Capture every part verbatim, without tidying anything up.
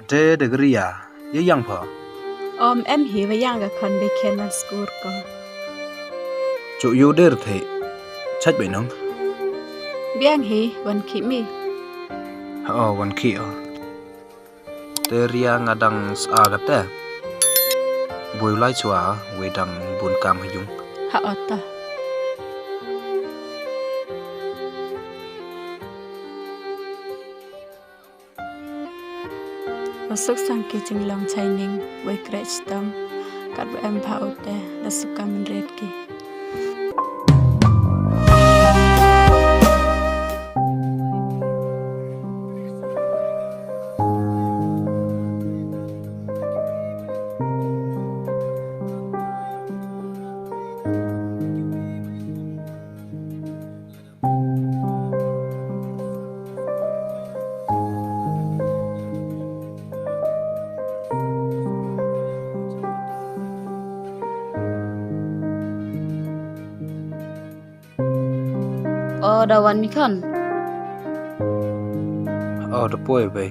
Te de Ria, ya yang pha. Om em hi wa yang ka khon be khen wan skur ko. Chu yu der the. Chach be nong. Biang hi wan khi mi. Ha o wan khi o. Te Ria nga dang sa ka te. Bui lai chwa we dang bun kam ha yung. Ha o ta. Wa suk sang ki jinglong chaining, wei kreh chitom, kat wa em bha u te, da suk ka mynret ki. O, da wan mi khon. O, da poi bei.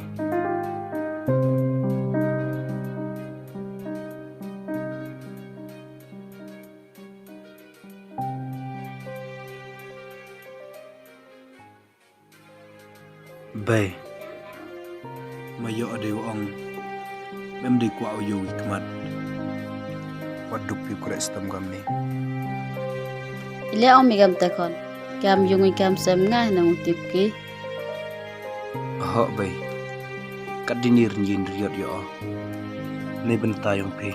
Bei. Ma yoh de ong. Mem de kwah u yoh i khmat. Wat dup phi kreh chitom kam ni. I le ong mi kam te khon. Kam yung i kam sem nga na u tip ki. Ho bei. Kat di ni rin yin riot yoh. Ni bynta yong phi.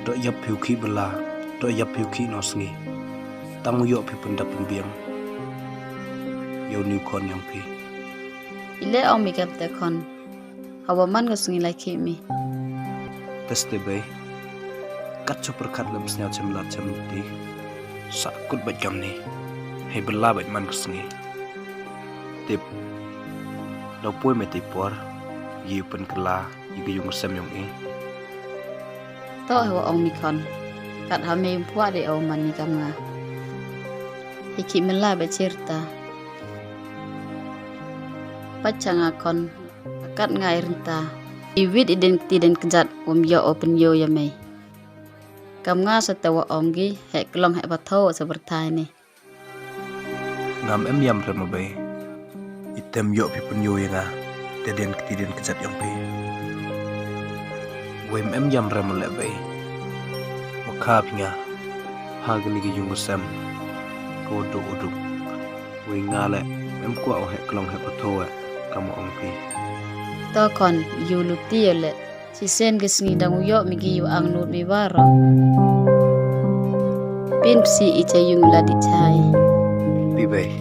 Doh yap phi u khi bala, doh yap phi u khi no sngi. Tang u yoh phi pyndap pynbiang. Yow ni u khon yong phi. I le ong mi kam te khon. Hawa man ka sngi lai khi mi. Te ste bei. Kat chu pyrkhat lem sñiaw chem lat chem ti. Sa kut bait kam ni. Hei bala bait man ka sngi. Tip. Daw poi me te por. Yi u pynkylla. Yi ka yung ka sem yong i. To hewa ong mi khon. Kat ha me yung pwa de o man ni kam nga. Hi ki mela be chirta. Pat cha nga khon. Kat nga i rynta. I wit i den kti den kjat wam yoh o pynyoh ya me. Kam nga sa te wa ong gi, he klong he patho sa pyrthai ni. Ngam em yam rem a bei. I tem yoh phi pynyoh ya nga. Te den kti den kjat yong phi. Wei em yam rem a le bei. Wa kha phi nga. Ha kani ka yung ka sem. Ka wa duk u duk. Wei nga le em kwah o he klong he patho e. Kam ong phi. To khon, yu luti ya le. Chisien ka sngi dang u yoh mi ki yu ang lut mi waroh. Pin psi i cha yung la di chai. Pi bei.